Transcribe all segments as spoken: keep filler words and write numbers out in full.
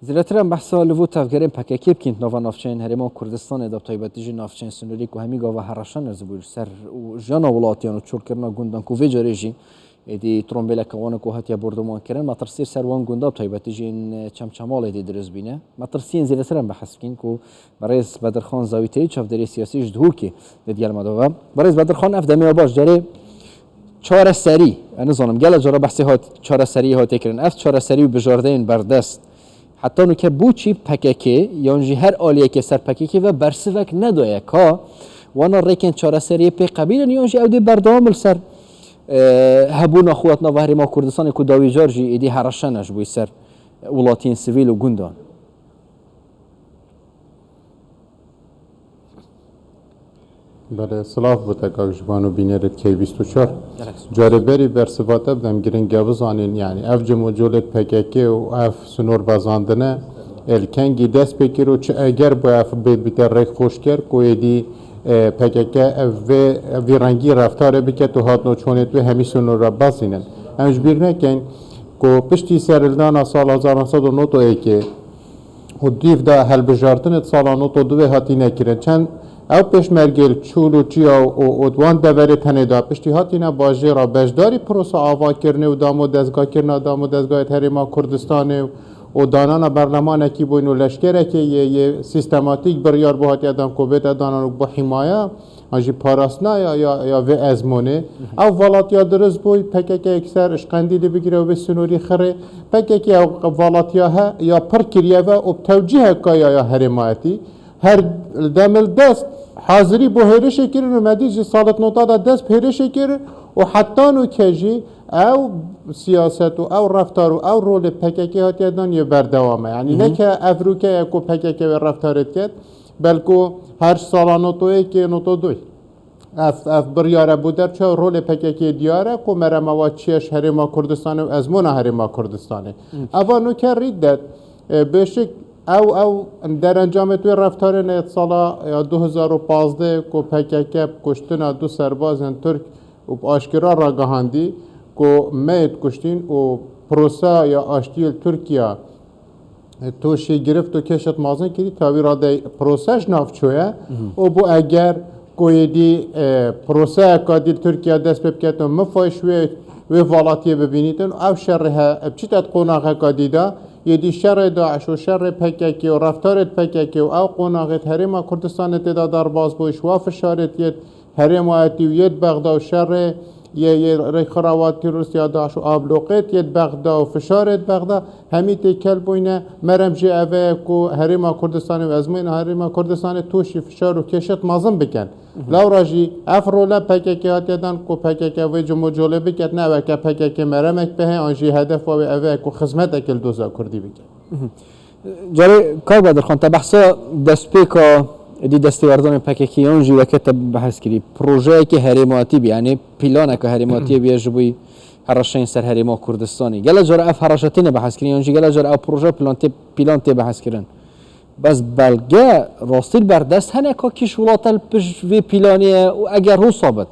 Zêdetir em behsa li bo tevgerên P K K bikîn di nava navçeyên Herêma Kurdistanê de, bi taybetî jî navçeyên sinûrî ku hemî gava hereşan ez bû li ser û jiyana welatiyan û çolkirina gundan ku vê carê jî êdî trombêleke wan ku hatiye bordoman kirin, metirsiyê ser wan gunda bi taybetî jî yên çemçemalê dê dirust bîne. Metirsiyên zêdetir em behs bikîn ku berêz Bedirxan Zawîteyî çavdêrê siyasî ji Duhokê li digel me de be. Berêz Bedirxan, ev demê baş carê çareserî, ez nizanim, gele cara behsê hat, çareseriyê hatiye kirin. Ev çareserî û bijardeyên berdest heta nûke boçî P K K yan jî her aliyekê ser P K K ve bersivek nedaye ka wana rêkên çareseriyê pê qebîl in yan jî ew dê berdewam li ser, e, hebûna xwe hat nava Herêma Kurdistanê ku dawî car jî êdî hereşan e ji bo ser welatiyên sivîl û gundan. Belê, silav bo te kak ji van û bînerê K bîst û çar. Gerek. Carê berî bersiva te bidem, giring e bizanin, yanî ev cimocolê P K K û ev sinor bezandine, ê li kengî dest pê kir û çi eger bo ev bê bîte rêk xweş ker ku êdî, e, P K K ev vê, vî rengî reftarê biket û hatno çonê wê hemî sinora bezînin. Em ji bîr nekin ku piştî serhildana sala hezar neh sed û nod û yekê û dîv de hilbijartinê di sala nod û duwê hatîne kirin. Çend ew pêşmergê li Çûl û Çiya û, û di wan deverê tenê de piştî hatîne bajêra beşdarî prosa avakirinê û damo dezgahkirina damo dezgahê di Herêma Kurdistanê û danana berlemanekî bûn û leşkerekê yê, yê sîstematîk biryar bû hatiye dan ku bête danan û bi hîmaya an jî parastina ya, ya, ya vê ezmûnê. Ew velatiya dirust bû, P K K yekser ji Qendîlê bigire û vê sinûrî xirê. P K K ew velatiya he ya pir kiriye ve û bi tewcîheka ya, ya herêmayetî. Her li demil dest hazirî bo hêrişê kirin û me dî jî salit nota de dest bi hêrişê kir û heta nûke jî ew siyaset û ew reftar û ew rolê P K K hatiye dan yê berdewam e. Yanî Hı hı. neke evrûke ye ku P K K wê reftarê diket, belku her sala notoyê ke noto doy. Ev, ev biryare bû derçe rolê P K K diyar e ku merema wa çiye ji Herêma Kurdistanê û ezmûna Herêma Kurdistanê. Hı. Eva nûke rî det, e, beşik ew, ew derencamê wê reftarê ne sala ya du hezar û pazdeh ku P K K bi kuştina du serbazên Tirk û bi aşkera ragihandî ku meyê dikuştîn û proseya aştiyê li Tirkiye tûşî girift û kêşet mezin kirî, tawî radey prose ji nav çûye Mhm. û bû eger ku êdî, e, proseyeka dî li Tirkiye dest pê bike û mifayş wê, wê velatiyê bibînîtin û ev şerê he, bi çi te di qonaxeka dî de, êdî şerê DAIŞ û şerê P K K û reftarê P K K û ew qonaxê di Herêma Kurdistanê tê de derbas bû, ji wa fişarê yê Herêmayetî û yêt Bexda û şerê yê, yê rêkxirawa terorîst ya DAIŞ û abloqêt yêt Bexda û fişarêt Bexda hemî têkel bûyne. Merem jê eve ye ku Herêma Kurdistanê û ezmûna Herêma Kurdistanê tûşî fişar û kêşet mezin bikin. Mhm. Lewra jî ev role P K K hatiye dan ku P K K vê cimocolê biket, ne weke P K K meremek pê heye, an jî hedefa wê eve ye ku xizmetekê li doza Kurdî bike. Mhm. Carê kar Bedirxan, te behsa destpêka êdî destêwerdanê P K K yan jî weke te behs kirî, projeyekê herêmatî bî, yanî planeke herêmatiyê bîye ji bo hereşeyên ser Herêma Kurdistanê. Gele cara ev hereşe têne behs kirin yan jî gele cara ev proje plan tê, plan tê behs kirin. Bes belge rastî li berdest hene ka kîş welate li pişt vê planê ye û eger ho sabit.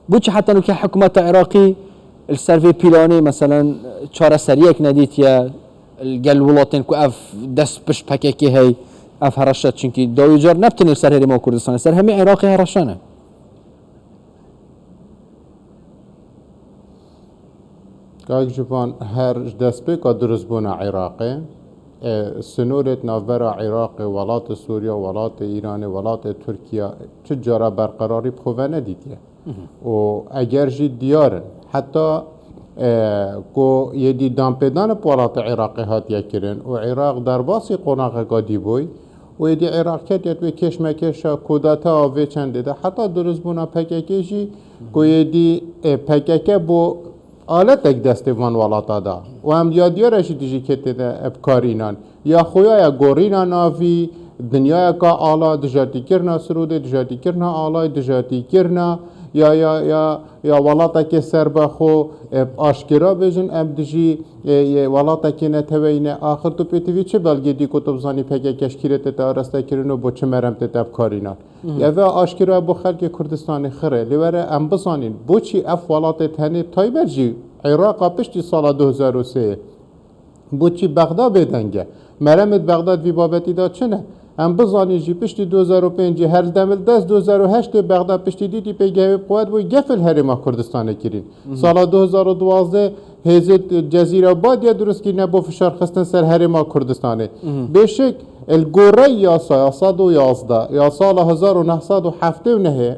Boçi heta nûke hikûmeta Iraqî li ser vê planê, meselen, çareseriyek nedîtiye li gel welatên ku ev dest pişt P K K hey, ev hereşe, çunkî dawî car ne bi tenê li ser Herêma Kurdistanê, ser hemî Iraqê hereşan e. Kak Civan, her ji destpêka dirustbûna Iraqê, e, sinorê di navbera Iraqê, welatê Sûriya, welatê Îranê, welatê Tirkiye, çi cara berqerarî bi xwe venedîtiye. Mhm. Û eger jî diyar in, heta, e, ku yê dî danpêdan bi welatê Iraqê hatiye kirin û Iraq derbasî qonaxeka dî bûy û yê dî Iraq ketiye wê kêşmekêşa kudeta vê çendê de, heta dirustbûna P K K jî ku yê dî, e, P K K bû aletek destê van welata da. Û em ya diyar e jî dijî kê tê de bi kar înan. Ya xuya ya gorîna navî, dinyayeka ala, dijatîkirina Sirûdê, dijatîkirina alayî, dijatîkirina ya, ya, ya, ya welatekê serbexwe, e, aşkera bêjin, em dijî, e, e, welatekê neteweyî ne. Axir tu pêtivî çi belgê dî ku tu bizanî P K K ji kî re tête areste kirin û bo çi merem tête bi kar înan? Mhm. Ev e aşkera bo xelkê Kurdistanê xire. Lê were em bizanîn, boçî ev welatê tenê taybet jî Iraqa piştî sala du hezar û sê Boçî Bexda bêdeng e? Meremê di Bexda di vî babetî de çi ne? Em bizanîn jî piştî du hezar û pêncî, her dem li dest du hezar û heştê Bexda piştî dîtî pêgehê wê bi quwet bû, gef li Herêma Kurdistanê kirîn. Sala du hezar û duwazdeh hêzê Cezîra Badiye dirust kirine bo fişar xistin ser Herêma Kurdistanê. Bêşik, li gorey yasa, yasa du yazdeh, ya sala hezar û neh sed û heftê û nehê,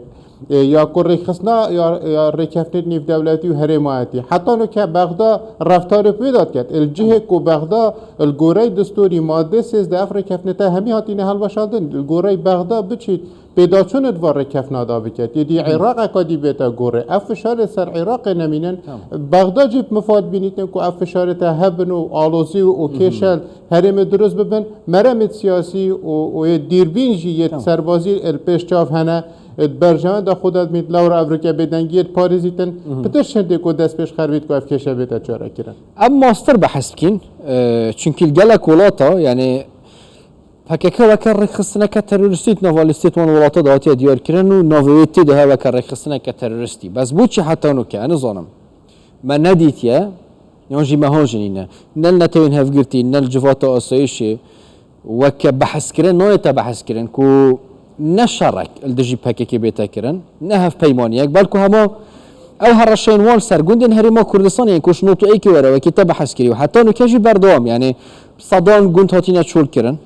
e, ya ku rêkxistina ya, ya rêkeftinê nêvdewletî û herêmayetî. Heta nûke Bexda reftarê bi wê de diket. Li cihê ku Bexda li gorey distûrî madê sêzdeh ev rêkeftinê te hemî hatîne hilweşandin. Li gorey Bexda biçît pêdaçûn di van rêkeftina de biket. Yê dî Iraqeka dî bête gorê. Ev fişarê ser Iraqê nemînin. Tamam. Bexda jî bi mifad bînîtin ku ev fişarê te hebin û alozî û kêşel herêmê dirust bibin. Meremê siyasî û, û yê dîrbîn jî yê Tamam. serbazî li pêş çav hene. Di berjewenda xwe de dimît lewra evroke bêdengiyê diparêzîtin. Pitir şindê ku destpêş xeribît ku ev kêşe bête çarekirin. Em mastir behs bikin, e, çunkî li gelek welata, yani P K K weke rêkxistineke terorîstî di nava lîstê wan welata de hatiye diyarkirin û navê wê tê de he weke rêkxistineke terorîstî. Bes boçî heta nûke, ez nizanim. Me nedîtiye, yan jî meha jî nîne. Ne li netewên hevgirtî, ne li civata asayîşê weke behskirin, nayête behskirin ku ne şerek li dijî P K K bête kirin, ne hevpeymaniyek, belku hema ew hereşeyên wan ser gundên Herêma Kurdistanê yên ku ji not û êkê were wekî te behs kirî û heta nûke jî berdewam, yani sedan gund hatine çolkirin.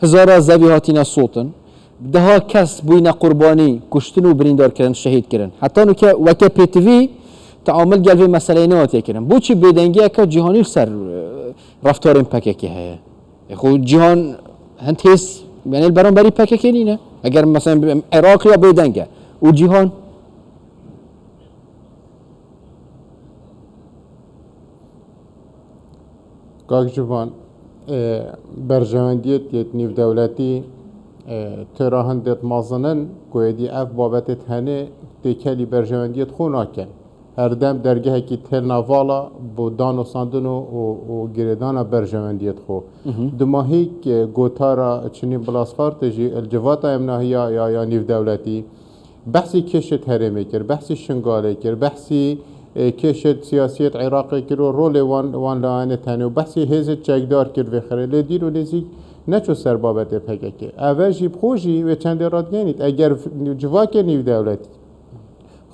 Hezara zevî hatine sotin. Deha kes bûyne qurbanî, kuştin û birîndar kirin, şehîd kirin. Heta nûke weke pêtivî teamul gel vê meseleyê nehatiye kirin. Boçî bêdengiyeke cîhanî li ser, e, reftarên P K K heye? E, xwe cîhan hind hêz, yani li beramberî P K K nîne. Eger mesela Iraq ya bêdeng e û cîhan Kak Civan, e, berjewendiyê yê nîvdewletî, e, têra hindê mezin in ku êdî ev babetê tenê têkelî berjewendiyê xwe nakin. Her dem dergehekî têl navala bo danosandin û, û, û girêdana berjewendiyê xwe. Dimahîk, e, gotara Çinî Bilasxartê jî li civata emnahiya ya, ya nîvdewletî, Behsî kêşêt herêmê kir, behsî Şingalê kir, behsî, e, kêşêt siyasiyêt Iraqê kir û rolê wan, wan layene tenê û behsî hêzê çekdar kir vê xirê. Lê dîr û nêzîk neçû ser babetê P K K. Ev e jî bi xwe jî wê çendê radigenît. Eger civakê nîvdewletî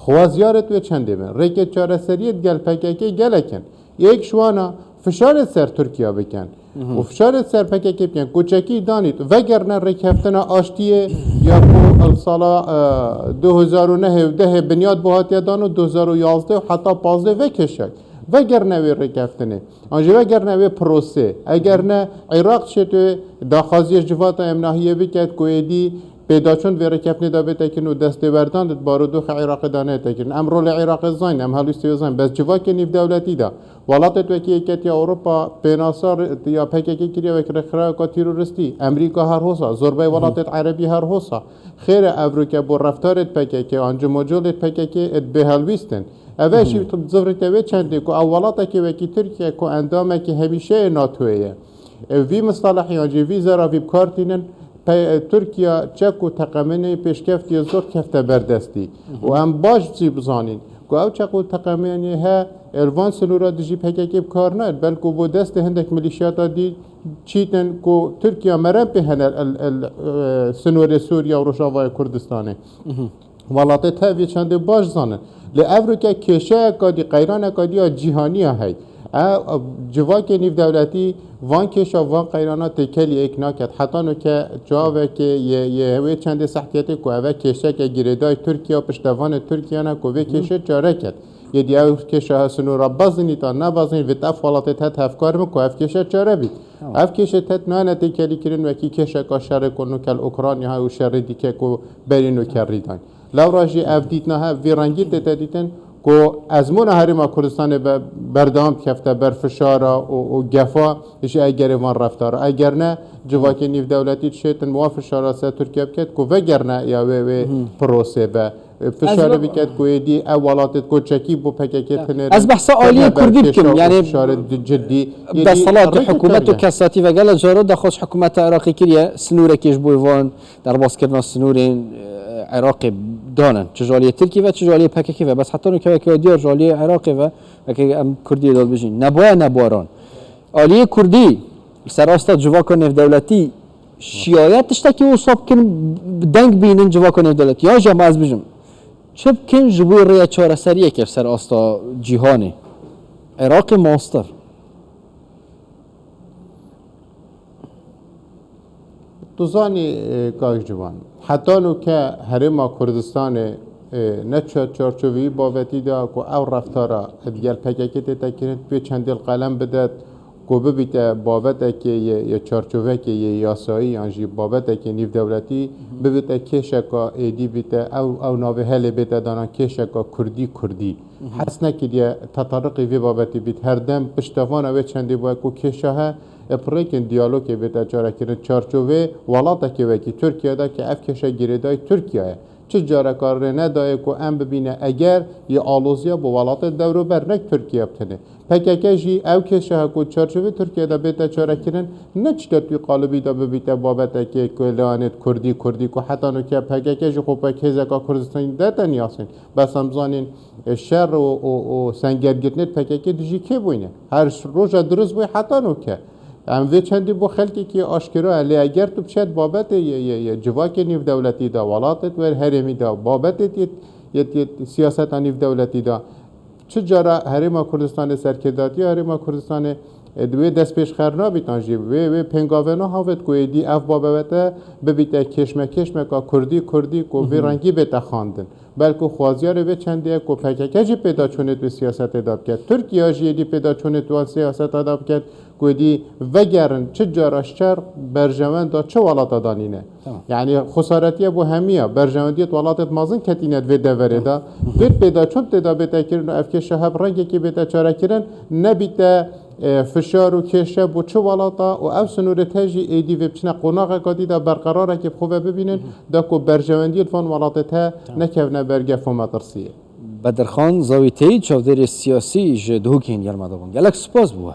xwaziyarêt wê çendê bin, rêkê çareseriyê digel P K K gelek in. Yek ji wana fişarê ser Tirkiye bikin û fişarê ser P K K bikin, koçekî danît, vegerine rêkeftina aştiyê ya ku li sala, e, du hezar û nehê û dehê binyat bû hatiye dan û du hezar û yazdeh û heta pazdeh vekêşek. Vegerine wê rêkeftinê. An jî vegerine wê prosê. Eger ne, Iraq çêt wê daxwaziyê ji civata emnahiyê biket ku êdî Pêdaçûn vê rêkeftinê de bête kirin û destêwerdan di barodoxa Iraqê de neyête kirin. Em rolê Iraqê zayîn, em helwîstê wê zayîn. Bes civakê nîvdewletî de, welatêt wekî Yeketiya Ewropa pênasa rê-, ya P K K kiriye wek rêkxiraweka terorîstî. Amerîka her hosa, zorbey welatêt Erebî her hosa. Xêr e evroke bo reftarêt P K K, an cimocolêt P K K êt bêhelwîst in. Ev e jî zivrîte wê çendê ku ew welatekê wekî Tirkiye ku endamekî hemîşe yê NATOyê ye. Ev vî mistalehê yan jî vî zerafî bi kar tînin, Pe-, Tirkiye çek û teqemenê pêşkeftiye zor kefte ber destî. Û em baş jî bizanîn ku ew çek û teqemenê he, li van sinûra dijî P K K bi kar nayên, belku bo destê hindek milîşiyata dî çîtin ku Tirkiye merem pê hene el, el, e, sinûrê Sûriye û Rojavayê Kurdistanê. Welatê te vê çendê baş zanin. Lê evroke kêşeyeka dî, qeyraneka dî ya cîhanî ya hey. E, civakê nîvdewletî van kêşa, van qeyrana têkelî êk naket. Heta nûke çavekê yê, yê wê çendê sehtiyetê ku eve kêşeke girêdayî Tirkiye, piştevanê Tirkiye ne ku vê kêşê çare ket. Yê dî ew kêşa he sinûra bezinîta, nebezinît, vêt ev welatê te hevkar bin ku ev kêşe çare bît. Tamam. Ev kêşê te nayene têkelî kirin wekî kêşeka şerê ku nûke li Ukrayna he û şerê dîke ku berî nûke rî dayîn. Lewra jî ev dîtina he vî rengî tête dîtin ku ezmûna Herêma Kurdistanê be-, berdewam dikefte ber fişara û, û gefa ji egerê van reftara. Eger ne, civakê nîvdewletî dişêtin wan fişara ser Tirkiye biket ku vegerine ya wê, wê prosê be. Fişarê biket ku êdî ew welatêt koçekî bo P K K tinêrin. Ez behsa aliyê kurdî bikim, yani fişarê di-, cidî. Êdî desthilatê rêkê hikûmet û çaviye. Kesatî ve gele cara daxwaz hikûmeta Iraqê kiriye, sinûrekê ji bo van derbazkirina sinûrên, e, Iraqê danin. Çi ji aliyê Tirkî ve, çi ji aliyê P K K ve. Bes heta nûke weke diyar ji aliyê Iraqê ve, weke em Kurdiyê de dibêjin, nebaye nebaran. Aliyê Kurdî li ser asta civaka nêvdewletî şiyaye tiştekî wisa bikin, deng bînin civaka nêvdewletî. Yan jî hema ez bijim, çi bikin ji bo rêya çareseriyekê li ser asta cîhanê? Iraqê mastir. Tu zanî, e, kak Civan, heta nûke Herêma Kurdistanê, e, ne çi çarçoveyî bavetî de ku ew reftara digel P K K tête kirin, pê çendê li qelem bidet, ku bibîte babetekê yê, yê çarçovekê yê yasayî yan jî babetekê nîvdewletî, bibîte kêşeka êdî bîte, ew, ew navê helê bête dana kêşeka Kurdî Kurdî. Hes nekiriye tetarriqî vê babetî bît. Her dem piştevana wê çendê bûye ku kêşa he, e, pirêkên diyalogê bête çarekirin. Çarçovê welatekê wekî Tirkiye de ke ev kêşe girêdayî Tirkiye ye. Çi careka rê nedayê ku em bibîne eger yê aloziya bo welatê dewrober, nek Tirkiye bi tenê. P K K jî ew kêşa he ku çarçovê Tirkiye de bête çarekirin, ne çi tişt wî qalibî de bibîte babetekê ku li anêt Kurdî, Kurdî ku heta nûke P K K jî xwe pek hêzeka Kurdistanî de tenê yasîn. Bes em zanîn, e, şer û, û, û sengergirtinê P K K dijî kê bûyne? Her roja dirust bûye heta nûke. Em vê çendî bo xelkekî aşkera ye, lê eger tu biçet babetê yê, yê, yê civakê nîvdewletî de, welatê di wer herêmî de, babetê yê, yê, yê siyaseta nîvdewletî de, çi cara Herêma Kurdistanê, serkêrdatiya Herêma Kurdistanê, e, di wê destpêşxerina bîtan jî, wê, wê pêngavê nahavêt ku êdî ev babete bibîte kêşme kêşmeka Kurdî, Kurdî ku vê rengî bête xwendin. Belku xwaziyarê vê çendê ye ku P K K jî pêdaçûnê di wê siyasetê de biket. Tirkiye jî êdî pêdaçûnê di wan siyaseta de biket ku êdî vegerin çi cara şer berjewenda çi welata de nîne. Tamam. Yanî xusaretiye bo hemiya, berjewendiyê di welatê di mezin ketîne di vê deverê de. Vê pêdaçûn tê de bête kirin û ev kêşa he bi rengekê bête çarekirin, nebîte e, fişar û kêşe bo çi welata û ew sinûrê te jî êdî vê biçine qonaxeka dî de berqerarekê bi xwe ve bibînin, da ku berjewendiyê di van welatê te nekevine ber gef û metirsiyê. Bedirxan Zawîteyî, çavdêrê siyasî ji Duhokê hîn gel me de bûn. Gelek spas bo we.